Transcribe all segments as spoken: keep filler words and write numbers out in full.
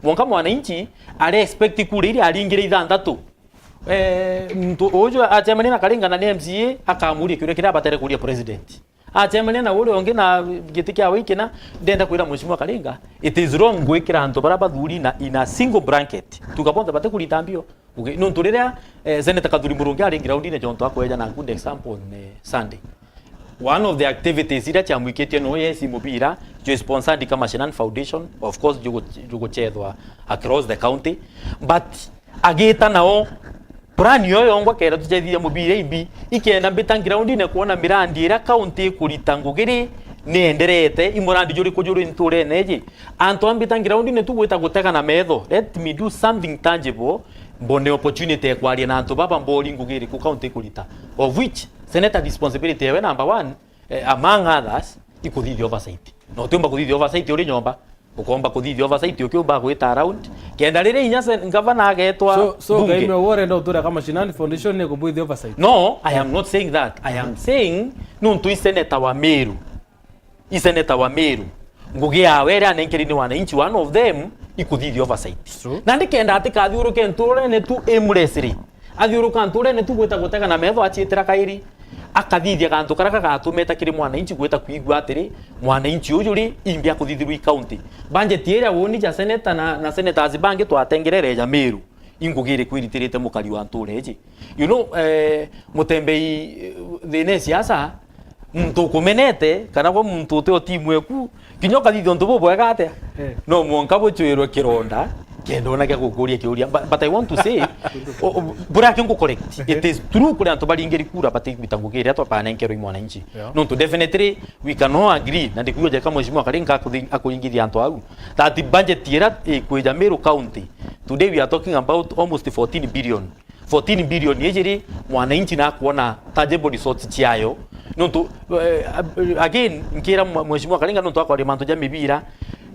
Mwanka mwananchi are expect kura iria aringire ithanthatu. Eh, muntu uju acemania na Karinga na ni M C A, akamuria kiuria kiria abatere kuria president. Acemania na uria ungi na giti kia wiki na, ndenda kwira Mheshimiwa Karinga, it is wrong gwikira antu baria bathuri na in a single blanket. Tuga bonthe batikurita mbio. Okay, nontu riria, eh, Senator Kathuri Murungi ari groundine jontu akweja na good example ni Sunday. One of the activities iria ciamwikitie no yesi mubira, jwi sponsored ka Mashinani Foundation, of course, jugu-, juguchethwa across the county, but agita nao plan yo yongwa kenda tucethithia mubira imbi, ikenda mbita groundine kuona mirandi iria county ikurita ngugiri ni enderete, i murandi juriku juri nturene iji. Antu ambita groundine tu gwita gutega na metho, let me do something tangible, mbone opportunity ya kwaria na antu baba mbori ngugiri ku county ikurita, of which senator responsibility ewe number one, eh, among others, ikuthithia oversight. Na utiumba kuthithia oversight uri nyomba, ukomba kuthithia oversight ukiumba gwita around. Kenda riria inya sen-, ngavana agetwa So, so, bunge. Kaime, urenda utura ka Mashinani Foundation ni kubuithia oversight? No, I am not saying that. I am saying, nuntu i senator wa Meru. I senator wa Meru. Ngugi yawe iria anenkeri ni wananchi, one of them, ikuthithia oversight. True. Na ndikenda atikathiuruke nturene tu aimlessly. Athiuruka nturene tu gwita gutega na metho aciitira kairi. Akathithia gantu karia gagatumeta kiri mwananchi gwita kwigua atiri, mwananchi uju ri, imbi akuthithirwa i county. Budget iria woni ja senator na, na senators bangi twatengerere ja Meru. Ingugire kwiritirite mukari wa ntura iji. You know, eh, Mutembei, eh, thina ya siasa, muntu ukumenete, kana gwe muntu uti o timu eku, kinya ukathithia untu bubwega atia, Eh. no mwanka bucwirwe kironda, kenda ona gia gukuria kiuria. But, but I want to say, o-, o-, bura kio ngu correct. It is true kuri antu baringiri kura batigwita ngugi iria twakanenkerwa i mwananchi. Yeah. Nontu definitely we cannot agree, na ndikuuga jeka Mheshimiwa Karinga akuthi-, akuringithia antu au, that budget iria ikwija Meru County, today we are talking about almost fourteen billion. Fourteen billion iji ri, mwananchi nakwona tangible results ciayo. Nontu, eh, again, nkira mwe-, Mheshimiwa Karinga nontu akwaria mantu ja mibira,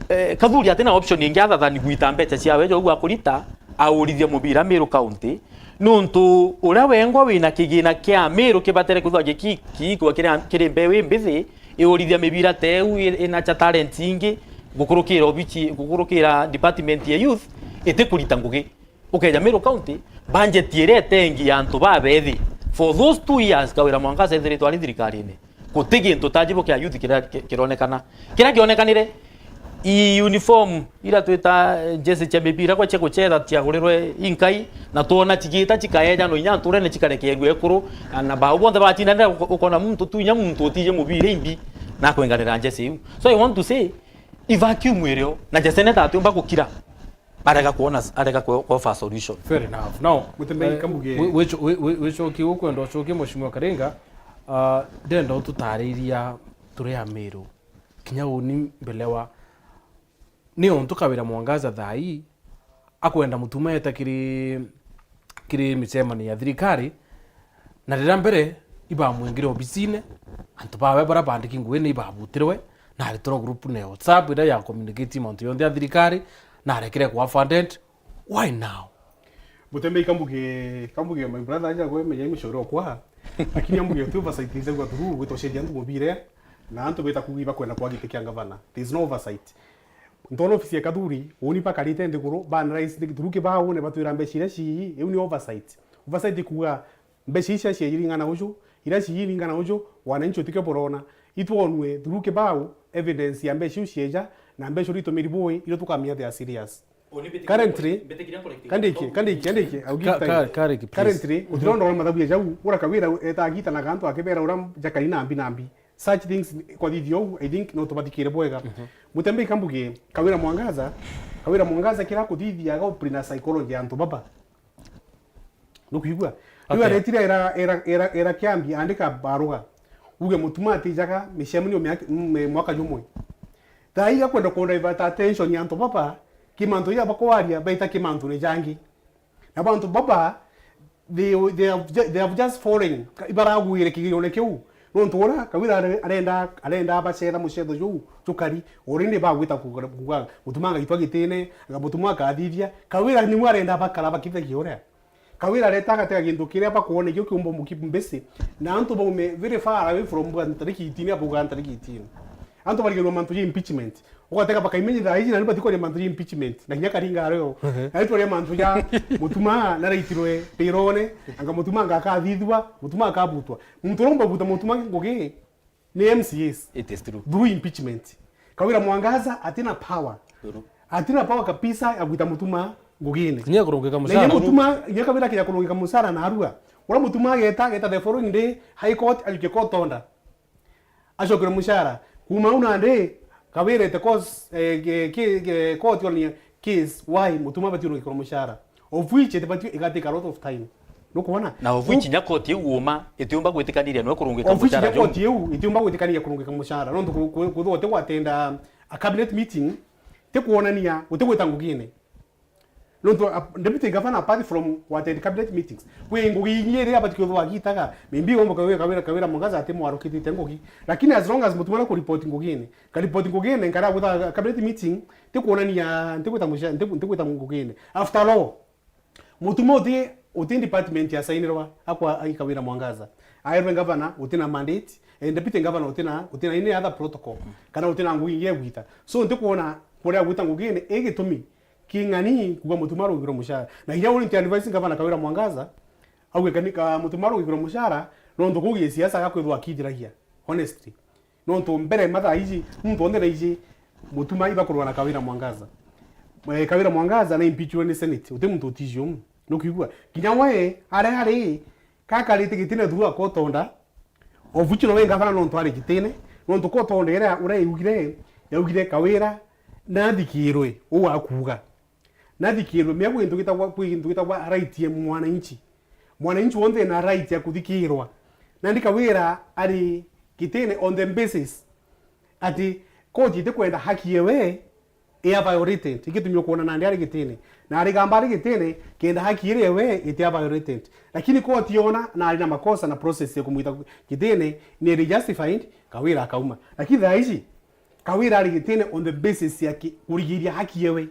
eh, Kathuri atina option ingi other than gwita mbeca ciawe ja uu akurita, aurithia mubira Meru County. Nontu uria wengwa wina kigina kia Meru kibatere kwithwa giki-, kiikwa kiri, kiri mbeu imbithi, iurithia mibira teu i-, ina cha talent ingi, gukurukira obici, gukurukira department ya youth, itikurita ngugi. Ukeja Meru County, budget iria itengi ya antu babethi. For those two years, Kawira Mwangaza ethiritwe ari thirikarine, guti gintu tangible kia youth kiria ki-, kironekana. Kiria kionekanire, i uniform iria twita, eh, jersey cia mibira kwa cia gucetha ciagurirwe inkai, na twona cigita cikaejanwa inya nturene cikarekerua ekuru, na, na bau bonthe batindanira uko-, ukona muntu tu inya muntu utije mubira imbi na kwenganira jersey iu. So I want to say, i vacuum irio, na ja senator atiumba gukira. Arega kuona, arega ku-, ku offer solution. Fair enough. Now, Mutembei eh, Kambuge. wi-, wicho-, wi-, wi-, wichokie ukwenda uchokie Mheshimiwa Karinga, ah, ndenda ututariria turi Amiru. Kinya uni mbelewa. Ni untu Kawira Mwangaza thaa ii akwenda Mutuma eta kiri, kiri micemanio ya thirikari, na riria mbere ibamwingire obisine, antu bawe baria bandiki ngugi ni ibabutirwe, na aritirwe group ne WhatsApp iria ya communicate mantu yonthe ya thirikari, na arekire kuwa funded. Why now? Mutembei Kambuge, Kambuge, my brother, aja gwe menya mushauri okwa, lakini ambuge tu oversight is gwa through, gwita ucenjia antu mubire, na antu beta kugi bakwenda kwa giti kia ngavana. There is no oversight. Ntona ofisi ya Kathuri, uni bakarite nthiguru, ba analyze nthiguru kibao, ne batwira mbeca iria cii, iu ni oversight. Oversight kuga, mbeca ici ciairi ng'ana uju, iria cii ni ng'ana uju, wananchi utikio burona. Itwonwe through kibao, evidence ya mbeca iu cieja, na mbeca iria itumiri bui, irio tukamenya they are serious. Currently, kandiki, kandiki, kandiki, I'll give Ka-, time. Ka-, Kariki, please. Currently, utirona ura mathabu ya jau, ura Kawira eta agitanaga antu akibera ura jakari nambi nambi. Such things kwathithia uu, I think, no tubathikire bwega. Mhm. Mutembei Kambuge, Kawira Mwangaza, Kawira Mwangaza kira kuthithiaga uprina psychology ya antu baba. Nukwigua? Okay. Riu aretire era, era, era, era kiambi, andika baruga. Uge Mutuma atijaga micemanio miaka, m-, mwaka jumwe. Thaa iga kwenda ku divert attention ya antu baba, kimantu ya bakwaria, baita kimantu ni jangi. Na bantu baba, they, they have ju-, they have just fallen. Ka-, ibaragwire kigirone kiu. Nontu ura, Kawira are-, arenda, arenda abacetha mucetho juu, jukari. Already bagwita kuga, kuga, Mutuma agaitwa gitine, aga Mutuma akathithia. Kawira nimwe arenda bakara bakithagia uria. Kawira areta agatega gintu kiria bakwona ikio kiumba muki mbisi. Na antu baume very far away from bwa ntariki itini, abuga ntariki itini. Antu bariganirwa mantu ja impeachment. Gwatega bakaimenya thaa iji, na ni batikwaria mantu ja impeachment, na kinya Karinga ario. Ehe. Na itwaria mantu ja Mutuma naraitirwe rirone, anga Mutuma anga akathithua, Mutuma akabutwa. Muntu uromba buta Mutuma ngugi ni M C As. It is true. Through impeachment. Kawira Mwangaza atina power. True. Atina power kabisa ya gwita Mutuma ngugine. Kinya kurungika. Na inya mucara. Mutuma, inya Kawira kinya kurungika mucara na arua. Ura Mutuma ageta, ageta the following day, High Court, ajukie court order. Acokere mucara. Kuma au nandi, Kawira ite cause, eh, ke-, ke-, ke-, court yonania case, why Mutuma abati kurungikirwa mucara. Of which itibati igatake a lot of time. Nukwona? Na of which nya court iu uuma itiumba gwitikaniria niwe kurungika mucara juu. Of which nya court iu itiumba gwitikaniria kurungika mucara. Nontu ku-, ku-, kuthwa utigwatenda a cabinet meeting, ti kwonania, utigwita ngugine. Nontu a-, deputy governor, apart from gwattend cabinet meetings, kwi ngugi ingi iria abati kwithwa agitaga, maybe omba Kawira, Kawira, Kawira Mwangaza ati mwarukitite ngugi. Lakini as long as Mutuma na kuripoti ngugine, nkaripoti ngugine, nkara gwita cabinet meeting, ti kwonania, ntigwita muca-, nti-, ntigwita ngugine. After all, Mutuma uti, uti department ya sainirwa akwa ai Kawira Mwangaza. Aerwe governor uti na mandate, eh, deputy governor uti na, uti na any other protocol, kana uti na ngugi ingi ya gwita. So ntikwona kuria gwita ngugine i gitumi king'ani kuga Mutuma arungirwe mucara. Na inya uri nti advise governor Kawira Mwangaza, auge kani ka Mutuma arungirwe mucara, nontu kuu gisiasa agakwithwa akithiragia. Honestly. Nontu mbere mathaa iji, muntu onthe naiji, Mutuma ibakurwa na Kawira Mwangaza. Eh, Kawira Mwangaza na impeachwe ni Senate, uti muntu utiji umu. Nukwigua? Kinya we, aria ari, kakarite gitine through a court order, of which nowe ngavana nontu ari gitine, nontu court order iria uria yaugire, yaugire Kawira nathikirwe, uu akuuga. Nathikirwe, mea kwi gintu gitagwa, kwi gintu gitagwa right ya mwananchi. Mwananchi wonthe ena right ya kuthikirwa. Nandi Kawira ari gitine on the basis ati koti itikwenda haki ewe iya violated. Igitumi ukwona nandi ari gitine. Na arigamba ari gitine, kenda haki iria ewe itia violated. Lakini koti yona na ari na makosa na process ya kumwita gitine ni iri justified, Kawira akauma. Lakini thaa ici, Kawira ari gitine on the basis ya ki-, kurigiria haki ewe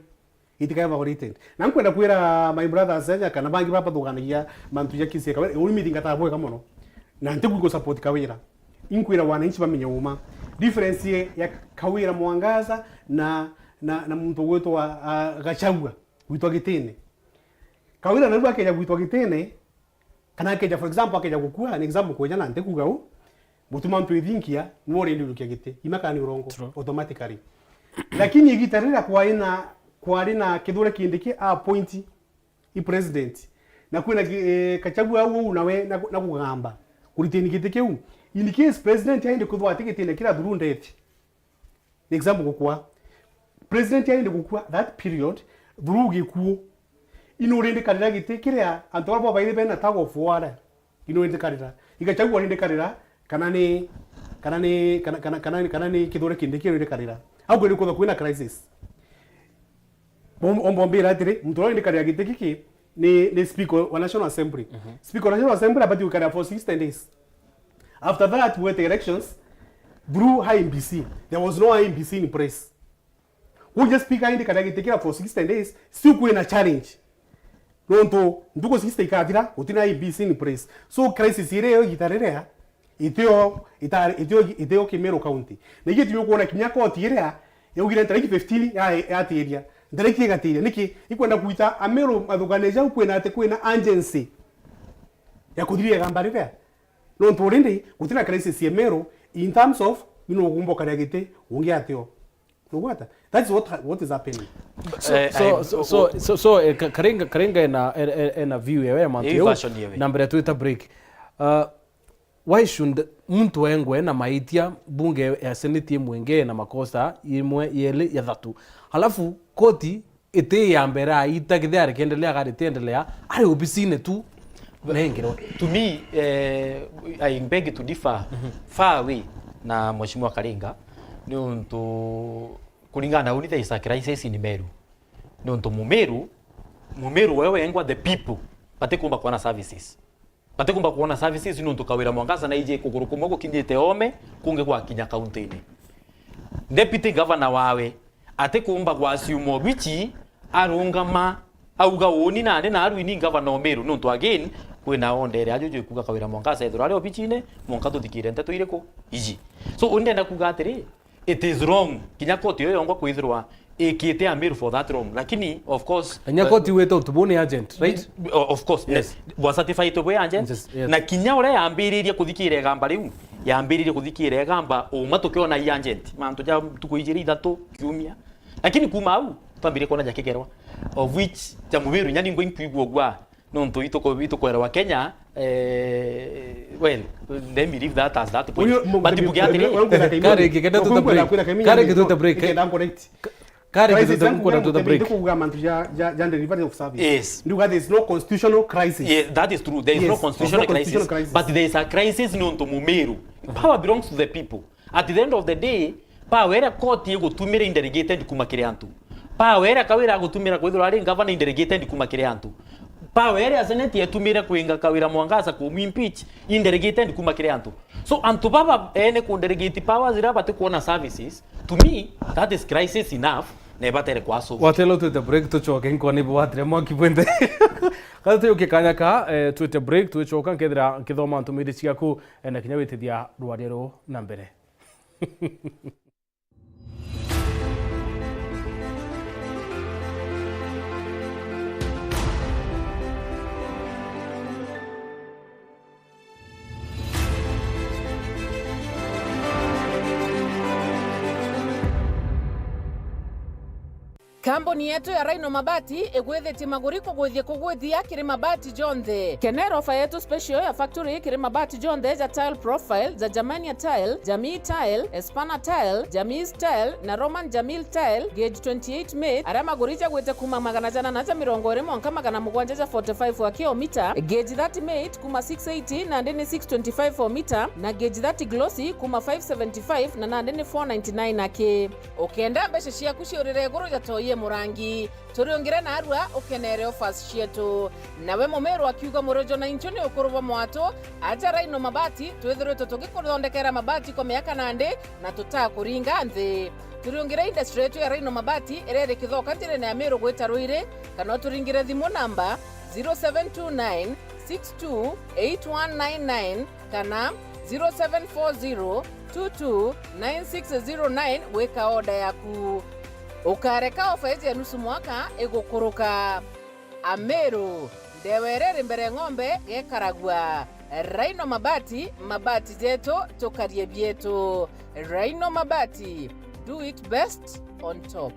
itikae violated. Na nkwenda kwira my brothers aja kana bangi babathuganagia mantu ja kisi ya Kawira, uni mithingataga bwega mono. Na ntikwigua support Kawira. Inkwira wananchi bamenye uma. Difference ye-, ya Kawira Mwangaza na, na, na muntu ugwitwa, ah, Gachagua, gwitwa gitine. Kawira nau akeja gwitwa gitine, kana akeja, for example, akeja gukua, an example, kweja na nti kuga u, Mutuma ntwithinkia, niwe urindirukia giti, imakani urongo, true, automatically. Lakini igita riria kwari na, kwari na Kithure Kindiki a appoint i president, na kwina ki-, eh, Gachagua au, au nawe na, na kugamba, kuritini giti kiu. In case president aende kwithwa ati gitine kira through death, ni example gukua. President aende gukua that period, through gikuo. Ino urindikarira giti kiria antu baria bobaire bena tug of war. Ino urindikarira. I Gachagua urindikarira, kana ni, kana ni, kana, kana, kana, kana ni Kithure Kindiki urindikarira. Au kwiri kwithwa kwina crisis. Bom-, omba umbira atiri, muntu uria urindikarira giti giki ni, ni speaker wa National Assembly. Mhm. Speaker wa National Assembly abati gukarira for sixty days. After that, we get elections through I E B C. There was no I E B C in place. Kuja speaker aindikara giti kiria for sixty days, still kwina challenge. Nontu ntuku sixty ikathira, gutina I E B C in place. So crisis iria yo igita riria, itio, ita-, itio, itio Kimiru County. Na igitumi ukwona kinya koti iria yaugire ntariki fifteen ya, yatiria. Ntariki igatiria. Niki? Ikwenda kwita Amiru mathugania jau kwina ati kwina urgency ya kuthiria igamba riria. Nontu already gutina crisis ya Meru in terms of, you know, gumba ukaria giti ungi atio. Nugwata? That's what, what is happening. So, eh, so, eh, so, o-, so, o- so, so, eh, Ka-, Karinga, Karinga ena, ena, ena view yewe ya mantu. Hii yau, version yewe. Na mbere twita break. Uh, why should muntu engwe na maitia bunge ya Senate imwe nge na makosa imwe, yeli, ya thatu? Halafu koti iti ya mbere aita, kithia ari kiendelea, gari tiendelea, ari obisine tu, nengirwe. To me, eh, I beg to differ, mhm, far away na Mheshimiwa Karinga, niuntu kuringana na uni there is a crisis in Meru. Niuntu Mumiru, Mumiru we wengwa the people, batikumba kuona services. Batikumba kuona services niuntu Kawira Mwangaza naiji kuguru kumwe gukinyite ome, kungi gwakinya kaunti-ini. Deputy governor wawe atikumba gwa assume obichi, arungama, auga uni nandi naru ini governor o Meru, niuntu again, kwina order iria ajuju ikuga Kawira Mwangaza ethirwa ari obichine, mwanka tuthikire nteto iriku? Iji. So, uni ndenda kuga atiri, it is wrong. Kinya koti iyo yongwa kwithirwa ikite Ameru for that long. Lakini, of course, na kinya, uh, koti wite utu bu ni agent, right? O-, of course, yes. Bwa certified bwe agent. Yes, yes. Na kinya uria yambiririe kuthikira igamba riu, yambiririe kuthikira igamba uma tukiona i agent. Mantu ja ntuku ijiri ithatu kiumia. Lakini kuma au, twambirie kuona jakigerwa. Of which, ja Mumiru, inya ningwa inkwigua gwa. Nontu ituku-, itukwerwa Kenya, eh, well, let me leave that as that point. But mbuge atiri, kari kigenda tuta break. Kari kigenda tuta break. Kari kigenda tuta break. Kuuga mantu ja, ja, ja delivery of service. Yes. Nduga there is no constitutional crisis. Yeah, that is true. There is no constitutional crisis. But there is a crisis nontu Mumiru. Power belongs to the people. At the end of the day, power iria koti igutumira indelegated kuma kiri antu. Power iria Kawira agutumira kwithirwa ari ngavana indelegated kuma kiri antu. Power iria senate yetumire kwinga Kawira Mwangaza kumu impeach indelegated kuma kiri antu. So, antu baba ene ku delegate powers iria batikuona services, to me, that is crisis enough, na ibatere kwa solve. Watelo twite break, tucoke nkone ibo watire mwaki bwenthe. Kata tuyuke kanya ka, eh, twite break, twicoka nkethira nkithoma ntumiri ciaku, eh, na kinya witithia rwaria ruu na mbere. Kambuni yetu ya Rhino Mabati igwithitie maguri kugwithia kugwithia kiri mabati jonthe. Kenera ofa yetu special ya factory kiri mabati jonthe ja tile profile, ja Germania tile, Jamii tile, Espana tile, Jamii tile na Roman Jamil tile, gauge twenty-eight mate, aria maguri jagwite kuma magana jana na ja mirongo iri mwanka magana mugwanja ja forty-five wa kilomita, gauge thirty mate kuma six eighty nandi ni six twenty-five o mita, na gauge thirty glossy kuma five seventy-five na nandi ni four ninety-nine aki. Ukenda mbeca ciaku ciurire iguru ja toi e murangi, turiungire narua ukenere offers cietu. Nawe Mumiru akiuga murojo na inchu ni ukuru bwa mwatu, aja Rhino Mabati, twithiritwe tugikuthondekera mabati kwa miaka nandi na tutakuringa nthi. Turiungire industry yetu ya Rhino Mabati iria iri Kithoka njirene ya Miru gwita Ruiri, kana uturingire thimu namba zero seven two nine six two eight one nine nine kana zero seven four zero two two nine six zero nine gwika order yaku. Ukareka ofa iji ya nusu mwaka igukuruka. Ameru, ndewa iria iri mbere ng'ombe gekaragua. Rhino Mabati, mabati jetu, tukarie bietu. Rhino Mabati, do it best on top.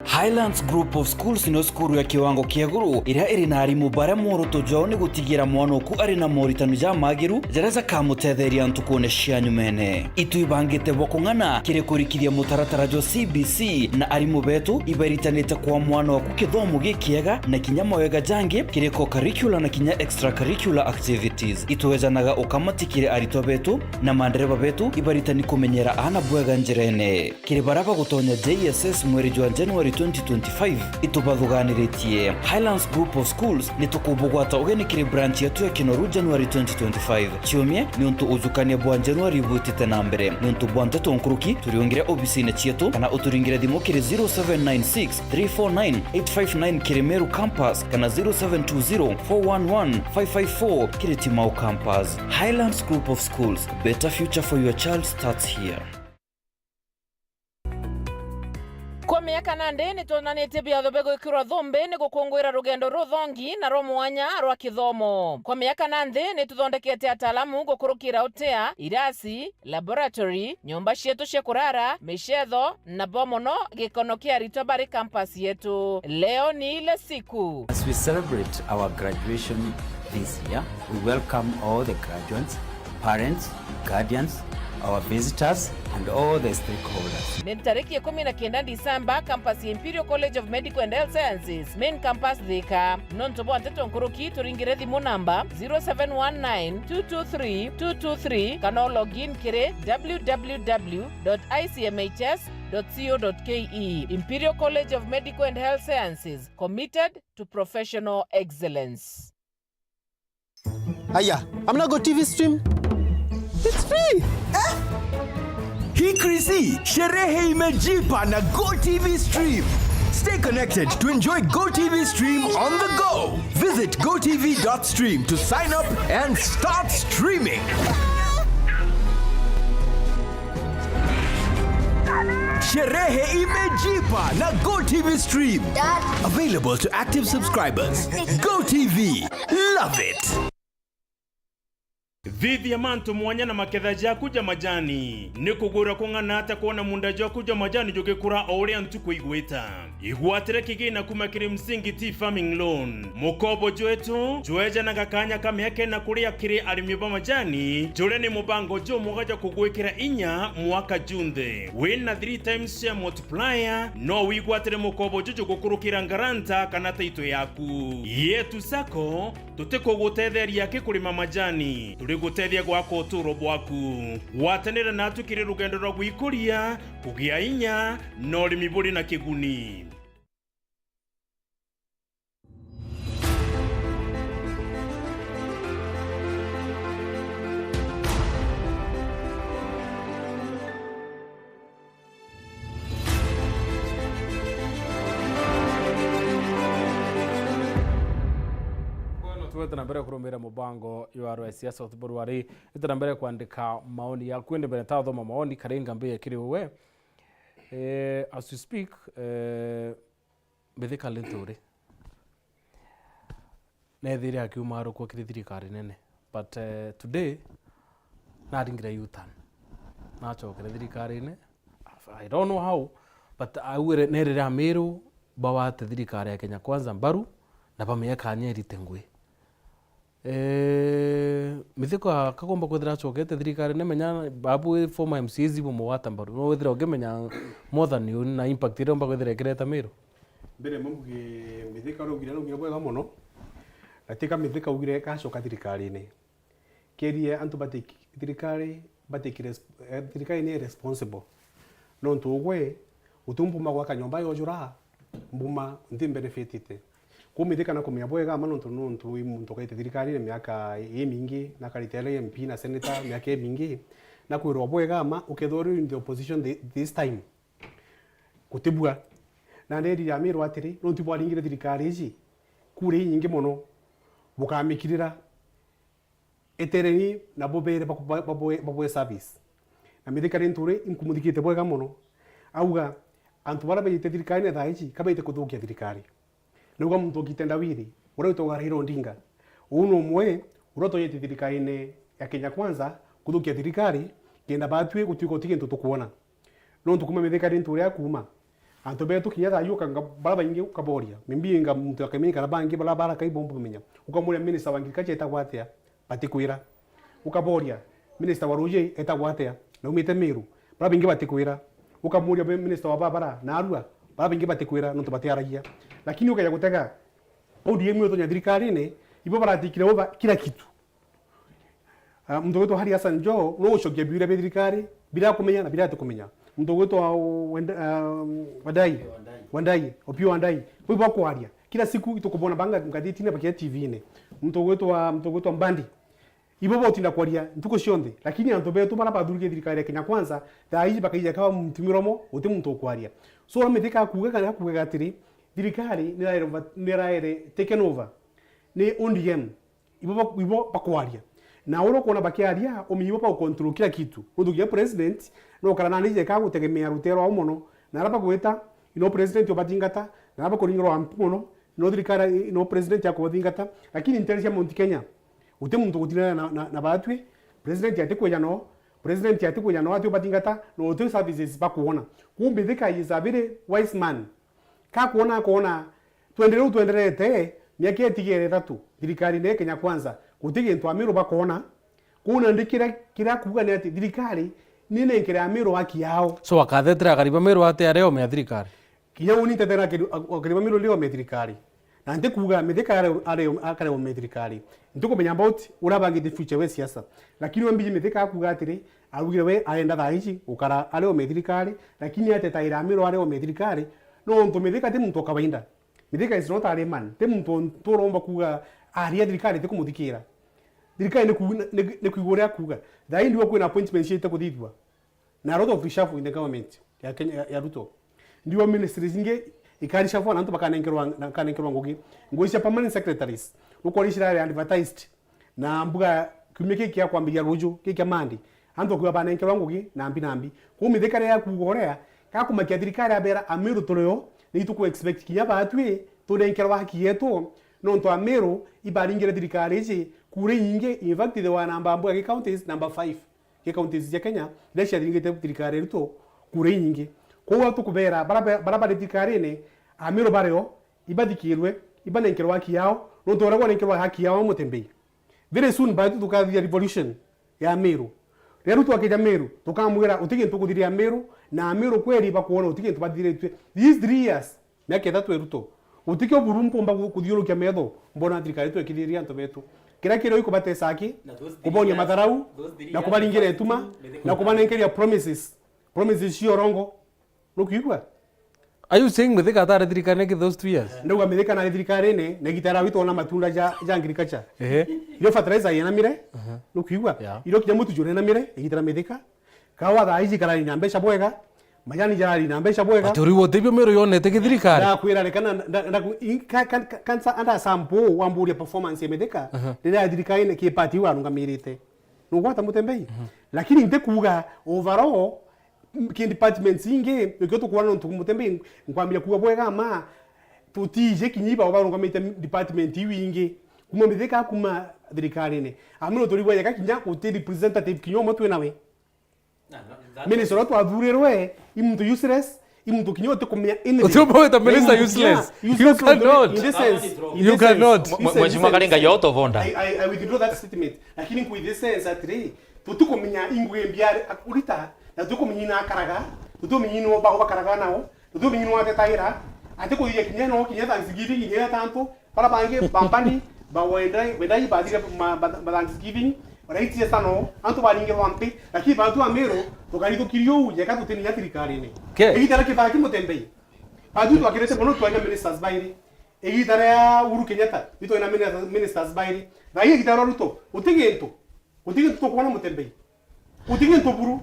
Highlands Group of Schools nio cukuru ya kiwango kia iguru iria iri na arimu baria mworoto jwao ni gutigira mwana oku ari na moritano jamagiru jaria jakamutetheria ntukune cia nyumene. Itwibangite bwa kung'ana kiri kurikithia mutaratara jwa C B C, na arimu betu ibaritanite kwa mwana waku kithomo gikiega na kinya mawega jangi kiri co-curricular na kinya extracurricular activities. Itwejanaga ukamati kiri aritwa betu na mandereba betu ibaritani kumenyera aana bwega njirene. Kiri baria bagutonya J S S mweri jwa January twenty twenty-five, itubathuganiritie. Highlands Group of Schools nitukubugwata ugeni kiri branch yetu ya Kinoru January twenty twenty-five. Ciumia niuntu ujukania bwa January bwitite na mbere. Niuntu bwa nteto nkuruki, turiungire obisine cietu kana uturingire thimu kiri zero seven nine six three four nine eight five nine kiri Meru Campus kana zero seven two zero four one one five five four kiri Timau Campus. Highlands Group of Schools, better future for your child starts here. Kwa miaka nandi ni twonanitie biatho bia gwikirwa thumbi ni gukunguira rugendo ruthongi na rwa mwanya rwa kithomo. Kwa miaka nandi ni tuthondekete ataalamu gukurukira utea, irasi, laboratory, nyomba cietu cia kurara, micetho, na bo mono gikono kia aritwa bari campus yetu. Leo ni ile siku. As we celebrate our graduation this year, we welcome all the graduates, parents, guardians, our visitors, and all the stakeholders. Ni tariki ikumi na kenda December, campus ya Imperial College of Medical and Health Sciences, main campus Thika. Nontu bwa nteto nkuruki, turingire thimu namba zero seven one nine two two three two two three, kana log in kiri w w w dot i c m h s dot co dot k e. Imperial College of Medical and Health Sciences, committed to professional excellence. Aya, hamna Go T V stream? It's free. Eh? Hii Chrissy, sherehe imejipa na Go T V stream. Stay connected to enjoy Go T V stream on the go. Visit go t v dot stream to sign up and start streaming. Sherehe imejipa na Go T V Stream. Dad. Available to active subscribers. Go T V. Love it. Thithia mantu mwanya na maketha jaku ja majani. Ni kugwira kung'ana ata kwona munda jwaku jwa majani jugikura o uria ntuku igwita? Igwatire kigina kuma kiri Msingi Tea Farming Loan. Mukobo jwetu jwejanaga kanya ka miaka ina kuria kiri arimi ba majani, juria ni mubango jumwega jwa kugwikira inya mwaka junthe. Wina three times share multiplier, no wigwatire mukobo juju gukurukira ngaranta kana taito yaku. Yetu Sacco, tutikugutetheria ki kurima majani, turiguteethia gwaka uturo bwaku. Gwatanira natu kiri rugendo rwa gwikuria, kugia inya, na urimi buri na kiguni. Bono twete na mbere kurumira mubango jwa Rwa Siasa South Buruari. Ite na mbere kwandika maoni yaku, indi mbere ntathoma maoni, karinga mbia kiri uwe. Eh, as we speak, eh, Mithika Linturi neethire akiuma arukwa kiri thirikari nene, but, eh, today naringire U-turn, nachokere thirikarine. I don't know how, but augire nerire Amiru bawate thirikari ya Kenya Kwanza mbaru na bamie kanya irite ngui. Eh, Mithika akagomba kwithira acokete thirikari, ni menya babu former M C As bumugwata mbaru. No withira ukimenya more than you na impact iria umba kwithira ikireta Miru. Mbere mbuge Mithika araugire, araugire bwega mono. Na tika Mithika augire gacoka thirikarine. Kerie antu bati-, thirikari bati-, eh, thirikari ni responsible. Nontu ugwe, uti mbuma gwaka nyomba yojura, mbuma nti benefitite. Kumithika na kumenya bwega ma nontu, nontu wi muntu ukaite thirikarine miaka imingi, na akarita ari M P na senator miaka imingi, na kwirwa bwega ma ukethirwa uri in the opposition thi-, this time. Gutibua. Na ndeerire Amiru atiri, nontu bwaringire thirikari iji, kura inyingi mono, bukamikirira. Etereni na bubere baku-, ba-, babwe-, babwe service. Na Mithika Linturi inkumuthikite bwega mono. Auga, antu baria baijite thirikarine thaa iji, kabaite kuthukia thirikari. Nauga muntu ukitenda wiri, uria witagwa Raila Odinga. Uu ni umwe uria utonyete thirikarine ya Kenya Kwanza kuthukia thirikari, kenda batwi gutuika uti gintu tukwona. Nontu kuma Mithika Linturi akuuma, antu betu kinya thaa ii ukanga-, baria baingi ukaboria. Maybe inga muntu akamenya kana bangi baria barakai bomba bamenya. Ukamuria minister wa agriculture etagwa atia? Batikwira. Ukaboria, minister wa ruuji etagwa atia? Na aumite Miru. Baria baingi batikwira. Ukamuria be-, minister wa barabara na arua. Baria baingi batikwira nontu batiaragia. Lakini ukeja gutega, O D M itonya thirikarine, ibo baratikire over kila kitu. Ah, muntu witwa Hari Hassan Joho, no gucokia biuria bia thirikari, birakumenya na biratikumenya. Muntu witwa Wenda-, ah, Wandai, Wandai, Opiyo Wandai, bo bakwaria. Kila siku itukubona banga ngathitine bakia T V-ine. Muntu witwa, muntu witwa Mbandi, ibo botinda kwaria ntuku cionthe. Lakini antu betu bara bathuririe thirikari ya Kenya Kwanza, thaa iji bakaija kaba muntu miromo, uti muntu ukwaria. So, Mithika akuuga kana akuugaga atiri, thirikari niraere, niraere taken over ni O D M. Ibo bak-, ibo bakwaria. Na uria ukwona bakiaria, umenye ibo bagucontrol kila kitu. Nontu kinya president, no ukara nani jeka gutegemea rutero rwao mono. Na aria bagwita, ino president ubathingata, na aria bakuringirwa ampi mono, ino thirikari, ino president ya kubathingata. Lakini nteere cia Mount Kenya, uti muntu gutinana na, na, na batwi, president atikwija no, president atikwija no ati ubathingata, no uti services bakuona. Kumbe Mithika is a very wise man. Kakwona akoona, twenderee uu twenderete, miaka itigere ithatu, thirikarine ya Kenya Kwanza, guti gintu Amiru bakoona. Kwou nandi kiria, kiria akuuga ni ati thirikari ni nenkere Amiru haki yao. So, akathetera akari ba Miru ati aria ome ya thirikari? Kinya uni ntetera akari, akari ba Miru ndi ome ya thirikari. Na ntikuuga Mithika are, are, akare ome ya thirikari. Ntikumenya about uria abangite future we siasa. Lakini we mbiji Mithika akuuga atiri, augire we arenda thaa iji gukara ari ome ya thirikari, lakini atetaira Amiru ari ome ya thirikari, nontu Mithika ti muntu wa kawaida. Mithika is not a layman. Ti muntu nturomba kuuga aria thirikari itikumuthikiira. Thirikari ni ku-, ni, ni kuigua uria akuuga. Thaa ii ndiwa kwina appointments ciite kuthithua. Na a lot of reshuffle in the government ya Kenya, ya, ya Ruto. Ndiwa ministries ingi ikareshuffle na antu bakanenkerwa, bakanenkerwa ngugi. Ngugi cia permanent secretaries, nukwona icirari advertised. Na mbuga kiumia giki kia kwambiria ruju, giki kia Monday, antu bakiuga banenkerwa ngugi na mbi na mbi. Kwou Mithika riria akuuga uria, Gakumakia thirikari abera, Amiru turio, ni tuku expect kinya batwi tunenkerwa haki yetu, nontu Amiru ibaringire thirikari iji kura inyingi, in fact, they were number mbuga ki counties, number five ki counties cia Kenya, iria ciaringite thirikari ya Ruto kura inyingi. Kwou tukubera, bara be-, bara bari thirikarine, Amiru bario, ibathikirwe, ibanenkerwa haki yao, nontu uria gwanenkerwa haki yao Mutembei. Very soon, batwi tukathithia revolution ya Meru. Riria Ruto akija Meru, tukamwira, uti gintu ukuthiria Meru, na Meru kweri bakwona uti gintu bathithiritue. These three years, miaka ithatu ya Ruto, gutikio buru mpumba ku-, kuthiurukia metho, mbona thirikari yetu ikithiria antu betu. Kiria kirio ikubatesa aki, kubonia matharau, na kubaringira ituma, na kubanenkeria promises. Promises cia urongo. Nukwigua? Are you saying Mithika atari thirikarine ki those two years? Ndauga Mithika nari thirikarine, na igita ria witu ona matunda ja, ja agriculture. Ehe. Irio fertilizer yenamire, nukwigua? Yeah. Irio kinya mutu jure yenamire, igita ria Mithika. Kawa thaa iji karari na mbeca bwega, majani jarari na mbeca bwega. Ati uriu utibio Meru yonete ki thirikari? Ndakwira reka na, nda-, nda-, i-, ka-, ka-, ka-, kansa anda sample wamburia performance ya Mithika, riria thirikarine ki party iu arungamirite. Nugwata Mutembei? Lakini nti kuuga overall, ki departments ingi, nikio tukwona nontu Mutembei nkwambia kuuga bwega ma, tutiji kinya iba barungamite department iu ingi. Kuma Mithika, kuma thirikarine. Amwe no turigwa yeka kinya guti representative kinya umwe twi nawe. Minister uria twathurirwe, i muntu useless, i muntu kinya utikumenya anything. Uti umwe wita minister useless. You cannot. You cannot. Mheshimiwa Karenga, you're out of order. I, I, I withdraw that statement. Lakini nkwithia sense atiri, tutikumenya i ngugi mbi ari akurita, na tutikumenya ina akaraga, tutikumenya ina ba-, bakaraga nao, tutikumenya ina atetagira, ati kuthiria kinya no kinya Thanksgiving, kinya tantu, bara bangi bambani, ba wendai, wendai bathire ma, ma, ma Thanksgiving, baraitie sano, antu baringirwa mpi, lakini bantu ba Meru, tukarithukiria uu, jeka tutini ya thirikarine. Ke. Igita ria Kibaki Mutembei. Bantu twakirite mono, twaina ministers bairi. Igita ria Uhuru Kenyatta, itwaina ministers, ministers bairi. Thaa ii igita ria Ruto, uti gintu. Guti gintu tukwona Mutembei. Guti gintu buru.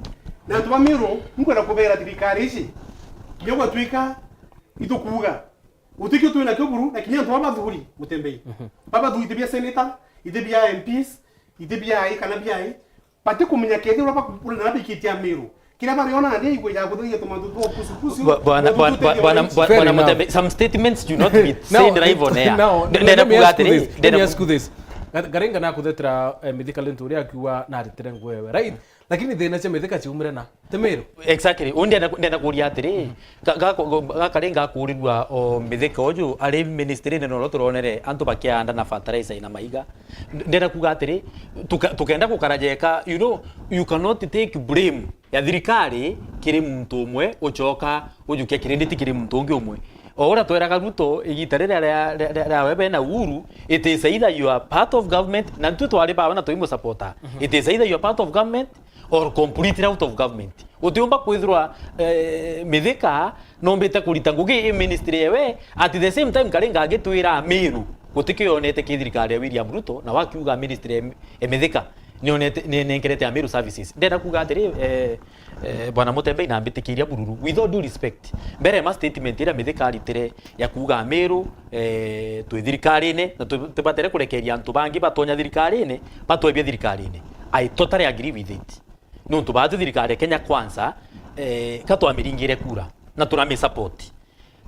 Na antu ba Meru, nkwenda kubera thirikari ici. Kinya gwatuika itukuuga. Guti kio twina kio buru, na kinya antu baba bathuri, Mutembei. Baba bathuri iti bia senator, iti bia M Ps, iti bia ai kana bia ai. Batikumenya kethirwa bakubura na bikitie Meru. Kiria bariona ni igwe ya kuthagia tumantu twa pusu pusu. Bwa-, bwana, bwana, bwana, bwana, bwana Mutembei, some statements do not be said live on air. Now, ndenda kuuga atiri, ndenda kuuga this. Karenga nakuthetera, eh, Mithika Linturi akiuga naritire ngwewe, right? Lakini thina cia Mithika ciumire na ti Meru. Exactly. Undi ndenda, ndenda kuuria atiri, ga-, ga-, ga-, Karenga akurirua o Mithika uju ari ministry-ini noro turonere antu bakianda na fertilizer ina maiga. Ndenda kuuga atiri, tuka-, tukenda gukara jeka, you know, you cannot take blame ya thirikari kiri muntu umwe ucoka ujukia credit kiri muntu ungi umwe. O uria tweraga Ruto, igita riria ria, ria, ria, ria we bena Uhuru, it is either you are part of government, na nitwi twari bawe na twi musupporter. It is either you are part of government or completely out of government. Utiumba kwithirwa, eh, Mithika nombite kurita ngugi i ministry ewe, at the same time Karenga agitwira Meru gutikio yonete ki thirikari ya William Ruto, na wakiuga ministry e, e Mithika nionete, ni nenkerete Ameru services. Ndenda kuuga atiri, eh, eh, bwana Mutembei, na mbitikiria bururu, with all due respect, mbere ma statement iria Mithika aritire ya kuuga Ameru, eh, twi thirikarine na tu-, tubatere kurekeria antu bangi batonya thirikarine, batwebia thirikarine. I totally agree with it. Nontu baatu thirikari ya Kenya Kwanza, eh, ka twamiringire kura na turamisupport.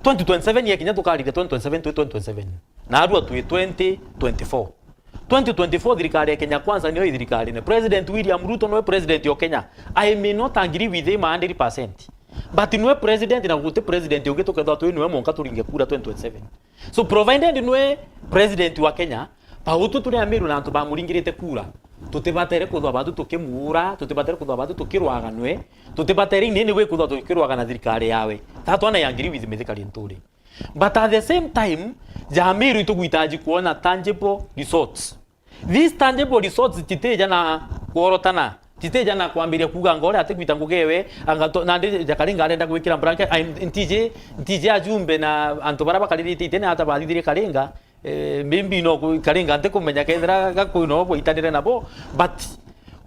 Twenty twenty-seven yekinya tukarithia twenty twenty-seven twi twenty twenty-seven. Na arua twi twenty twenty-four. Twenty twenty-four thirikari ya Kenya Kwanza niyo i thirikarine. President William Ruto niwe president o Kenya. I may not agree with him a hundred percent. But niwe president na guti president ungi tukethwa twi niwe monka turinge kura twenty twenty-seven. So provided niwe president wa Kenya, bautu turi Ameru na antu bamuringirite kura, tutibatere kwithwa batu tukimuura, tutibatere kwithwa batu tukirwaga nwe, tutibatere in any way kwithwa tukirwaga na thirikari yawe. That one I agree with Mithika Linturi. But at the same time, ja Ameru itugwitaji kuona tangible results. These tangible results titija na kworotana, titija na kwambiria kuuga ngore ati gwita ngugi ewe, anga to-, nandi ja Karenga arenda gwikira blanket, ai, ntiji, ntiji ajumbe na antu baria bakaririte itene ata bathithirie Karenga, eh, maybe no ku-, Karenga ntikumenya kethira Gakuyu no bwaitanire nabo, but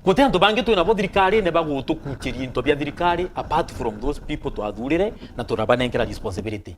guti antu bangi twi nabo thirikarine bagutukuchiria into bia thirikari apart from those people twathurire na turabanenkera responsibility.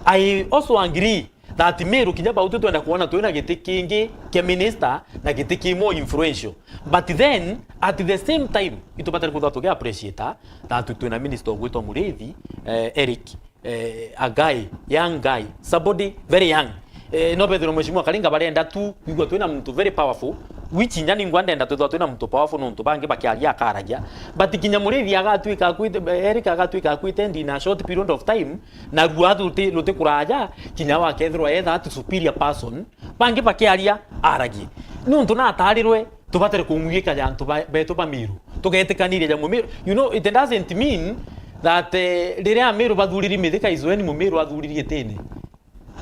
I also agree that Meru kinya bau tu twenda kwona twina giti kingi kia minister na giti ki more influential. But then, at the same time, itubatari kwithirwa tuki appreciate that twina minister ugwitwa Muriithi, eh, Eric, eh, a guy, young guy, somebody very young. Eh, no bethirwe Mheshimiwa Karinga barenda tu kwigua twina muntu very powerful, which inya ningwa ndenda twithirwa twina muntu powerful nontu bangi bakiaria akaragia. But kinya Muriithi agatwika akwite, Eric agatwika akwite in a short period of time, na rua ruti, ruti kuraja, kinya wakethirwa etha ati superior person, bangi bakiaria aragie. Nontu natarirwe tubatire kung'wigika ja antu ba-, betu ba Meru. Tugetikaniria ja Mumiru. You know, it doesn't mean that, eh, riria Ameru bathuriri Mithika is when Mumiru athuriri gitine.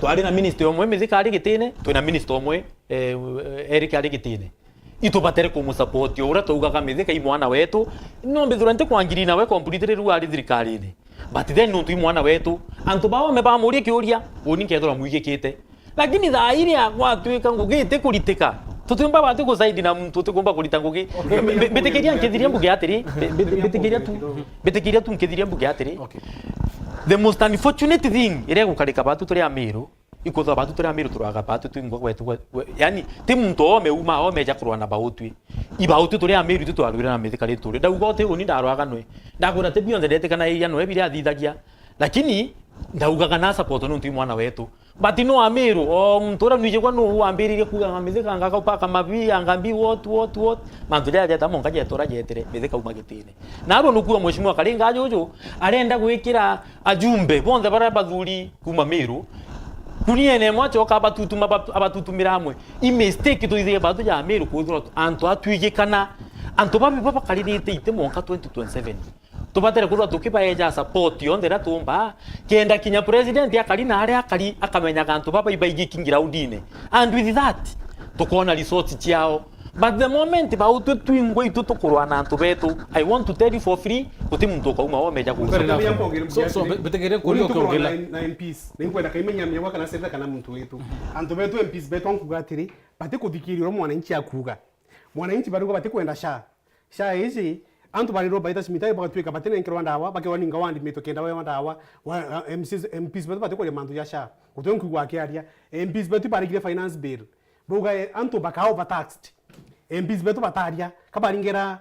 Twari na minister omwe Mithika ari gitine, twina minister omwe, eh, Eric ari gitine. Itubatere kumusupport o uria twaugaga Mithika i mwana wetu. No mbithirwa nti kwangiri nawe completely riu ari thirikarine. But then nontu i mwana wetu, antu baome bamuria kiuria, uni nkethirwa mwigikite. Lakini thaa iria gwatwika ngugi iti kuritika, tutiumba bati kusaidi na muntu utikumba kurita ngugi. Mbi-, mbitikiria nkithiria mbuge atiri, mbi-, mbi-, mbitikiria tu, mbitikiria tu nkithiria mbuge atiri. Okay. The most unfortunate thing iria igukarika batu turi Amiru, ikwithirwa batu turi Amiru turaga batu twingwa gwetu gwe-, gwe-, yani, ti muntu ome uma ome eja kurwa na bautwi. I bautwi turi Amiru itu twarwire na Mithika rituri. Ndauga uti uni ndarwaga nwe. Ndakwira ti bionthe ndetikanagia nwe biria athithagia. Lakini ndaugaga na support nontu i mwana wetu. But no Amiru, o muntu uria nwiji gwa nu wambiririe kuuga nga Mithika nga kaupaka mabi, anga mbi, what, what, what. Mantu jaria jeta monka jetura jetire, Mithika uma gitine. Narua nukuo Mheshimiwa Karinga ajuju, arenda gwikira ajumbe bonthe baria bathuri kuma Meru, kuniene emwe acoka abatutuma, abatu-, abatutumira amwe. I mistake twithire batu ja Meru kwithirwa antu atwigikana, antu babi baba bakaririte ite mwanka twenty twenty-seven. Tubatere kwithirwa tukibaeja support yonthe iria tuumba, kenda kinya president akari na aria akari akamenyaga antu baba ibaigiki groundine. And with that, tukoona results ciao. But the moment bautwi twingwa itu tukurwa na antu betu, I want to tell you for free, guti muntu ukauma omeja kugusa. Mbere na So, so, mbuge be-, betegere kuria ukiongela. Na, na M Ps, ninkwenda kaimenya miawa kana senator kana muntu wetu. Antu betu M Ps betu ankuga atiri, bati kuthikiria uria mwananchi akuga. Mwananchi bariuga bati kwenda SHA. SHA iji, antu barirwo baita cibitari bagatwika batinenkerwa ndawa, bakerwa ninga wandimitwe kenda wewa ndawa, wa, M Cs, M Ps betu batikwaria mantu ja SHA. Gutio nkuigua akiaria. M Ps betu barigire finance bill. Bauga, eh, antu baka overtaxed. M Ps betu bataria, kabaringera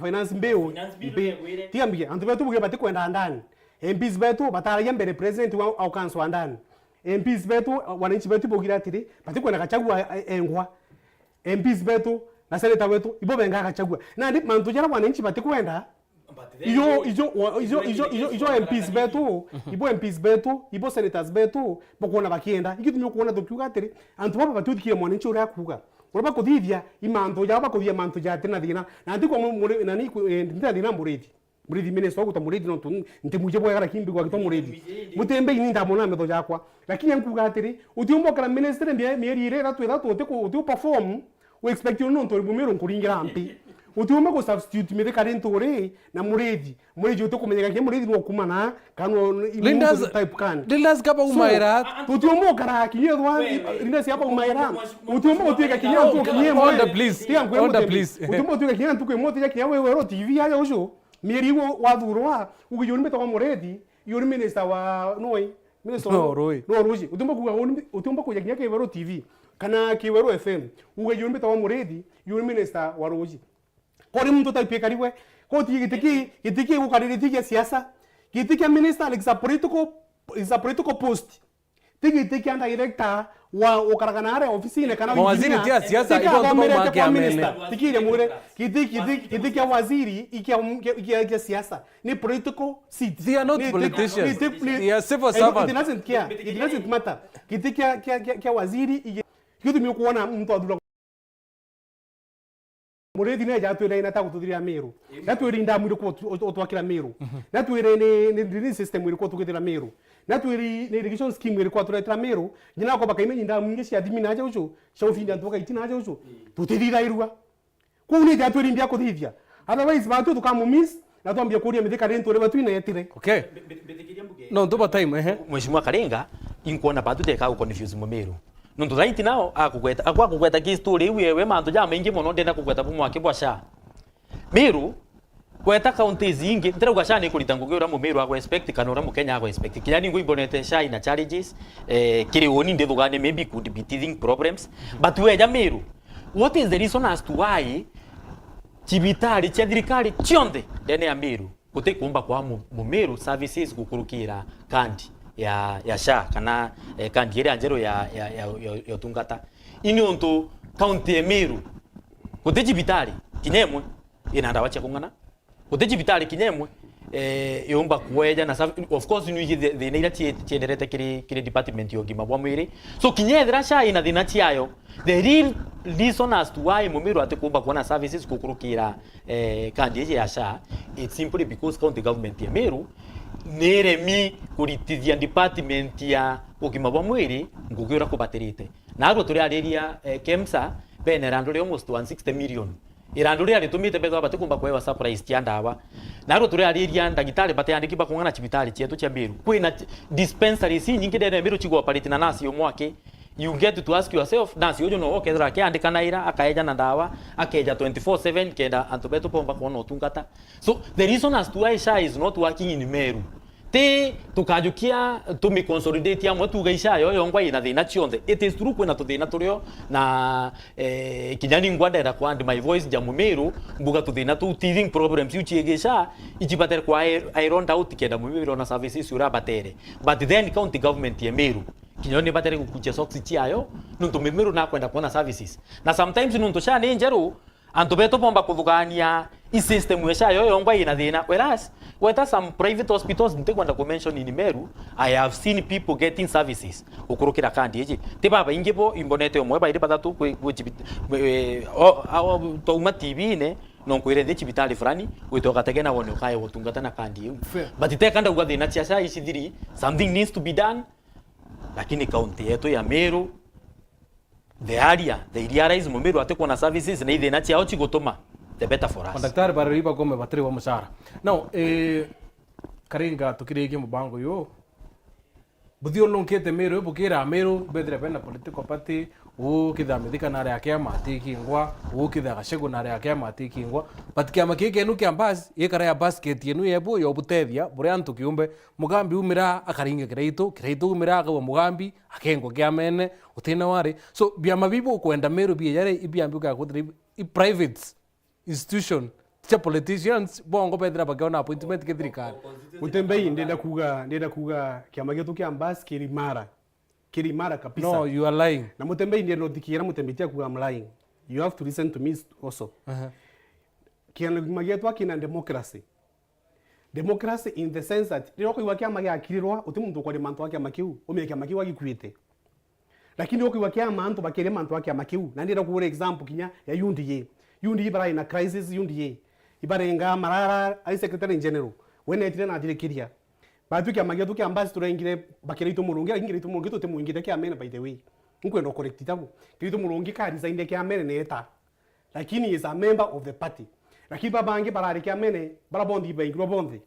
finance bill. Finance bill mbi-, yegwire. Tiga mbige, antu betu buge batikwenda ndani. M Ps betu bataragia mbere president wa, au council wa ndani. M Ps betu, wananchi betu baugire atiri, batikwenda Gachagua, eh, engwa. M Ps betu na senator wetu, ibo benga Gachagua. Nandi mantu jaria wananchi batikwenda, ijo, ijo, wa-, ijo, ijo, ijo, ijo M Ps betu, ibo M Ps betu, ibo senators betu, bakwona bakienda. Igitumi ukwona tukiuga atiri, antu baba batwitikirie mwananchi uria akuuga. Uria bakuthithia, i mantu jao bakuthithia mantu ja tina thina. Na nti kwa mu-, muri-, nani ku-, eh, ntina thina Muriithi. Muriithi minister, uguta Muriithi nontu ntimwije bwega, lakini mbigwa gitwa Muriithi. Mutembei ni ndamwona na metho jakwa. Lakini ankuga atiri, utiumba ukara ministry mie-, mieri iri ithatu, ithatu, uti ku-, uti u perform, u expect nontu uri Mumiru nkuringira mpi. Utiumba ku substitute Mithika ri nturi na Muriithi. Muriithi uti kumenyeka kinya Muriithi no kumana, kana no, i Lindas, muntu type kan. Lindas kaba So, umaira. Utiumba ukara kinya ethwa, Lindas kaba umaira. Utiumba utwika kinya ntu kinya imwe. Order, please. Tiga nkwire Order, Mutembei. Please. Utiumba utwika kinya ntu kinya imwe, tiga kinya wewe ro T V ayo ucio. Mieri iu wathurwa, uge yuri mbitagwa Muriithi, yuri minister wa nui, minister wa No, Rui. No, Rui. Utiumba kuuga uni, utiumba kuja kinya Kiweru T V, kana Kiweru F M, uge yuri mbitagwa Muriithi, yuri minister wa Rui. Kori muntu type ikari we, koti giti ki, giti ki gukariritie gia siasa, giti kia minister is a political, is a political post. Ti giti kia director wa ukaraga na aria ofisine kana Mawaziri engineer. Ti a siasa, ibo ntuko Tikathomerete make kwa amene. Minister. Tikiria mwire, giti, giti, giti kia waziri, ikia, ikia, ikia siasa. Ni political seat. They are not Ni politicians. Ni, ni, They are civil it, servants. It doesn't care. It doesn't matter. Giti kia, kia, kia, kia waziri, igi-, gitumi ukuona muntu athura Muriithi neja atwire ina ta gututhirira Miru. Natwiri ndamu iriku utu-, utu-, utwakira Miru. Natwire ni, ni drainage system iriku utugithira Miru. Natwiri ni irrigation scheme iriku aturetera Miru. Nyina ako bakaimenya ndamu ingi cia thimi naja ucu, cia ufinda antu bakaiti naja ucu. Tutithithairua. Kuu ni jatwiri mbia kuthithia. Otherwise, batu tukamumiss, na twambia kuria Mithika ri nturi batu inetire. Okay. No, ntuba time, ehe. Mheshimiwa Karinga, inkwona batu teka guconfuse Mumiru. Nontu thaiti nao akugweta, akwa kugweta ki story iu yewe mantu jamaingi mono ndenda kugweta bumwe akibwa SHA. Miru, Weta counties ingi, ntirauga SHA ni kurita ngugi uria Mumiru ago expect kana uria Mukenya ago expect. Kinya ni ngui mbonete SHA ina challenges, eh, kiri uni ndithugania maybe could be teething problems. But weja Miru, what is the reason as to why cibitari cia thirikari cionthe ndene ya Miru gutikumba kwa mu-, Mumiru services gukurukira kandi ya, ya SHA kana, eh, kandi iria njeru ya, ya, ya, ya, ya utungata? Ini untu county ya Miru guti cibitari kinya imwe ina ndawa cia kung'ana. Guti cibitari kinya imwe, eh, yumba kweja na serv-, of course, ni iji thi-, thina iria cie-, cienderete kiri, kiri department ya ugima bwa mwiri. So, kinya ethira SHA ina thina ciayo, the real reason as to why Mumiru atikumba kuona services gukurukira, eh, kandi iji ya SHA, it's simply because county government ya Miru ni iremi kuritithia department ya ugima bwa mwiri ngugi uria kubatirite. Na arua turiariria, eh, KEMSA, bena irandu ria almost one sixty million. Irandu riria ritumite bethwa batikumba kuewa supplies cia ndawa. Na arua turiariria ndagitari bateandiki bakung'ana cibitari cietu cia Miru. Kwina ch-, dispensaries inyingi ndene ya Miru cigooperate na nurse umwe aki. You get to ask yourself, nurse uju no okethira akiandika naira, akaeja na ndawa, akeja twenty-four seven kenda antu betu bomba kuona utungata. So, the reason as to why SHA is not working in Meru, ti tukajukia tumiconsolidate amwe tuga SHA yo yongwa ina thina cionthe. It is true kwina tuthina turio na, eh, kinya ni ngwa ndenda ku add my voice ja Mumiru, mbuga tuthina tu teething problems iu ciigi SHA, ichibatere kwa i-, ironed out kenda Mumiru ona services uria abatere. But then county government ya Meru, kinya yo nibatere gukuchia socks ciayo, nuntu Mumiru nakwenda kuona services. Na sometimes nuntu SHA ni njeru, antu betu bomba kuthugania i system ya SHA yo yongwa ina thina. Whereas, weta some private hospitals, ntikwenda ku mention in Meru, I have seen people getting services gukurukira kandi iji. Ti babaingi bo, imbonete umwe bairi bathatu kwi, kwi cibit-, eh, o, o, twauma T V-ine, no nkwire nthi cibitari fulani, wite ugatege na wone ukaya utungata na kandi iu. Fair. But teka ndauga thina cia SHA ici thiri, something needs to be done. Lakini county yetu ya Meru, the earlier they realize Mumiru atikwona services na ithina ciao cigutuma, the better for us. Madaktari bareri bakome batiri wa mucara. Now, eh, Karinga, tukirikie mubango uyu, buthiurunkite Meru, bukira Meru, bethira bena political party, uu kithira Mithika nari a kiama atikingwa, uu kithira Gachagua nari a kiama atikingwa. But kiama kii kenu kia Mbas, gikara ya basket yenu yebu yobutethia buri antu kiumbe. Mugambi umira akaringa Kiraitu, Kiraitu umira akauga Mugambi, akengwa kiamene, utina wari. So, biama bibu ukwenda Meru bie jari, ibiambi ukakwithira i, i private institution, cia politicians, bongo bethira bakiona appointment ki thirikari. Mutembei, ndenda kuga, ndenda kuga kiama gietu kia Mbas kiri imara. Kiri imara kabisa. No, you are lying. Na Mutembei, ndenda uthikiira Mutembei tia kuga I'm lying. You have to listen to me also. Aha. Kiama gietu kina democracy. Democracy in the sense that riria ukaigua kiama giakirirwa, uti muntu ukwaria mantu a kiama kiu, umenya kiama kiu agikuite. Lakini ukaigua kiama antu bakiria mantu a kiama kiu. Na ndira kuura example kinya ya U D A. U D A barari na crisis, U D A. Ibarenga Marara ari secretary general. We netire na athirikiria. Batwi kiama gietu kia Mbas turengire bakira itu Murungi, lakini kira itu Murungi tuti mwingite kiamene, by the way. Nkwenda correct tabu. Kira itu Murungi ka resigned kiamene neeta. Lakini is a member of the party. Lakini babangi barari kiamene, bara bonthe ibaingirwa bonthe.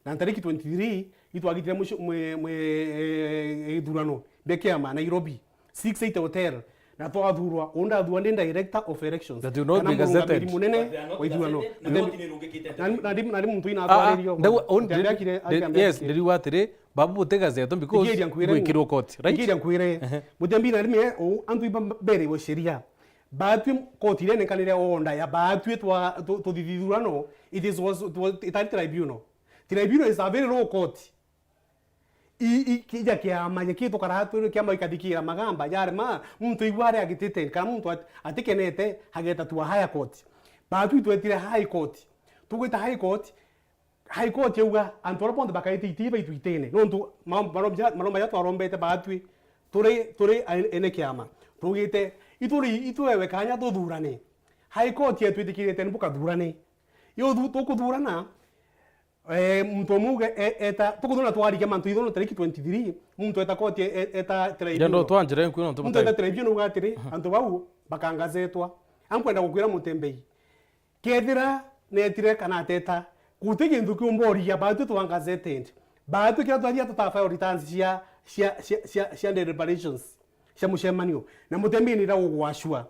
Na ntariki twenty-three, itwagitire mwisho, mwe, mwe, eh, ithurano, bia kiama Nairobi, six eighty Hotel, na twathurwa, undathurwa ndi director of elections. That you not be gazetted. Kana murungamiri munene wa ithurano. But they are not gazetted, na not in a rocket. Na, na, na, na muntu ina atwaririo. Ah, ah, ndau, un-, Mutembei akire, akire, yes, ndiriwa atiri, babu buti gazetted because gwikirwo court, right? Ikiria nkwire. Ehe. Mutembei na rimi, eh, o, antu iba mbere wa sheria. Batwi koti iria inenkanire order ya batwi twa, tu-, tuthithurano, it is, was, it was, itari tribunal. Tribunal is a very low court. I, i, kija kiama, ya kitu karatwirwe kiama ikathikira magamba, yarema, muntu igwa ari agitite, kana muntu at-, atikenete, ageta to a higher court. Batwi twetire high court. Tugwita high court, High Court yauga antu aria bonthe bakaite iti baitwitene, nontu ma-, maromba, maromba jaria twarombete batwi, turi, turi a-, ene kiama. Tugite, ituri, itwewe kanya tuthurane. High Court yetwitikirite ni bukathurane. Yo thu-, tukuthurana, eh, muntu umwe uge, e-, eta, tukuthurana twarikia mantu ithono tariki twenty-three, muntu eta court, e-, e-, eta tribunal. Ndenda twanjire nkuo nontu muntu eta tribunal uga atiri, antu bau bakangazetwa. Ankwenda gukwira Mutembei. Kethira netire kana ateta, guti gintu kiumboria, batwi twa gazetted. Batwi kiria twathia tuta file returns cia, cia, cia, cia, cia deliberations, cia mucemanio. Na Mutembei nira ugwashua.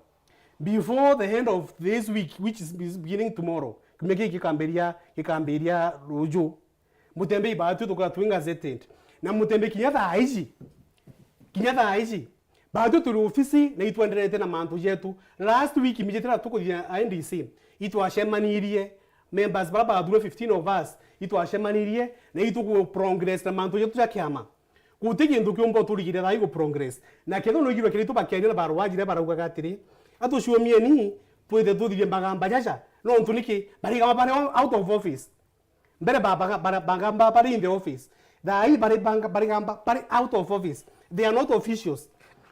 Before the end of this week, which is, is beginning tomorrow, Kiumia giki gikambiria, gikambiria ruju. Mutembei baatwi tukaa twi gazetted. Na Mutembei kinya thaa iji, kinya thaa iji, baatwi turi ofisi na itwenderete na mantu jetu. Last week, miji tira tukuthia I N D C, itwacemanirie, members bara bathurwe fifteen of us, itwacemanirie na ituku progress na mantu jetu ja kiama. Guti kintu kiumba uturigire thaa ii gu progress. Na kethira noigirwe kiri tu bakiaria na barwaji ria baraugaga atiri, "Atucuomieni, twithe tuthithie magamba jaja." Nontu niki? Barigamba bari out of office. Mbere ba-, ba-, ba-, bagamba bari in the office. Thaa ii bari banga-, barigamba bari out of office. They are not officials.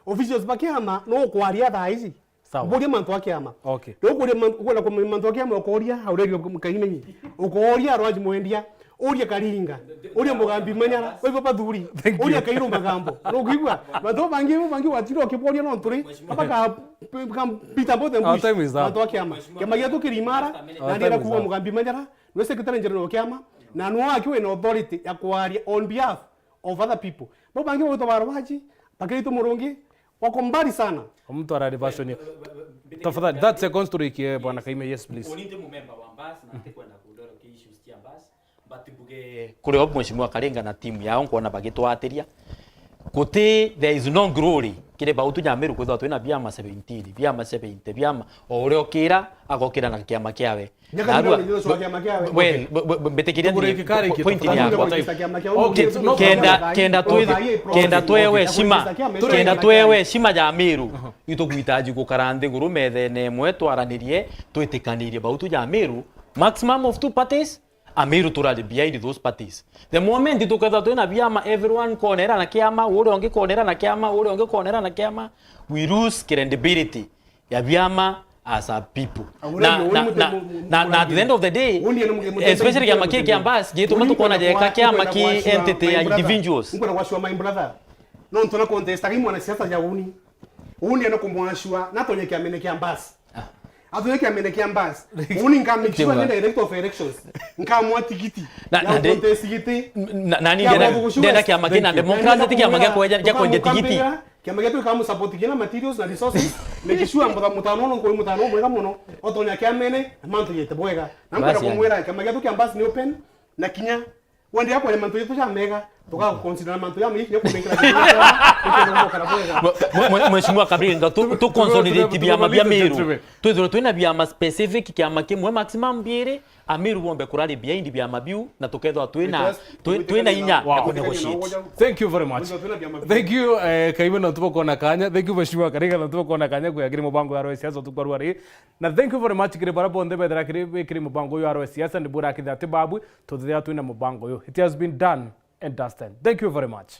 Officials ba kiama no ukwaria thaa iji. Sawa. Mburia mantu a kiama. Okay. Riu ukuria man-, ukwenda kumenya mantu a kiama, ukooria Aurelio Kainenyi. Ukooria Rwaj Mwendia. Uria Karinga. Uria Mugambi Manyara. Kwa hivyo bathuri. Thank you. Uria Kairu Magambo. Nukwigua? Mantu bangi, bangi watiro ukiboria no nturi. Baka, baka Peter Mbote Our Mbush. Time is up. Mantu a kiama. Kiama gietu kiri imara. Our Na time ndienda is kuuga up. Mugambi Manyara. Nwe secretary general wa kiama. Na nwe akiwe na authority ya kwaria on behalf of other people. Bau bangi bagwitwa barwaji, bakiritu murungi, wako mbali sana. Omutwara diversion. Tafadhali, that second story ikie, Bwana Kaime, yes, please. Uni ndi mumemba wa Mbas, na ntikwenda kudorokia issues cia Mbas, but mbuge kuri o Mheshimiwa Karinga na team yao, nkwona bagitwatiria. Guti, there is no glory kiri bautu Nyamiru kwithirwa twina biama seventeen, biama seventy, biama, o uria ukira, agokira na kiama kiawe. Nyaka Narua, ndio ndio swa kiama kiawe. Well, b-, b-, b-, mbitikiria Tugure ndi gikari po-, point ni yakwa. Tugure gikari kiama kiawe. Okay, so no problem. Kenda, kenda twi-, kenda twewe heshima, kenda twewe heshima ya Meru. Aha. Itukuhitaji gukara nthiguru methene imwe, twaranirie, twitikanirie bautu ya Meru. Maximum of two parties, Ameru turari behind those parties. The moment tukethirwa twina biama, everyone konera na kiama, uria ungi konera na kiama, uria ungi konera na kiama, we lose credibility ya biama as a people. Na, na, na, na, na at the end of the day, especially kiama kii kia Mbas, gituma tukona jeka kiama ki entity ya individuals. Nkwenda gwacua my brother. No ntona contest, aki mwanasiasa ja uni. Uni ena kumwacua, na tonye kiamene kia Mbas. Ah. Atonye kiamene kia Mbas. Uni nkamikishwa nenda director of elections. Nkamwa tigiti. Na, ya na ndi-, contest giti. Na, na ni ndenda kiama kina democracy, ti kiama gia kwendia, gia kwendia tigiti. Kiama gietu gikamusupport kina materials na resources. Make sure mutha-, mutano no kuri mutano mwega muno. Otonya kiamene, na mantu yete bwega. Na nkwenda kumwira, kiama gietu kia Mbas ni open, na kinya wende akore mantu yetu ja mega, tugaguconsider na mantu ya miki, nyo kunenkera kiama, nyo kunenkera bwega. Mwe-, mwe-, Mheshimiwa Kabiringa, tu, tu consolidate biama bia Meru. Twithirwe twina biama specific, kiama kimwe, maximum biiri, Ameru bombe kurari behind biama biu, na tukethwa twina, twi-, twina inya ya kunegotiate. Thank you very much. Thank you, eh, Kaime, na tuba kuona kanya. Thank you, Mheshimiwa Karinga, na tuba kuona kanya kuya kiri mubango ya Royal Siasa tukarua ri. Na thank you very much kiri bara bonthe bethira kiri, kiri mubango uyu wa Royal Siasa, ni bura kithia ati babwi, tuthithia twina mubango uyu. It has been done and dusted. Thank you very much.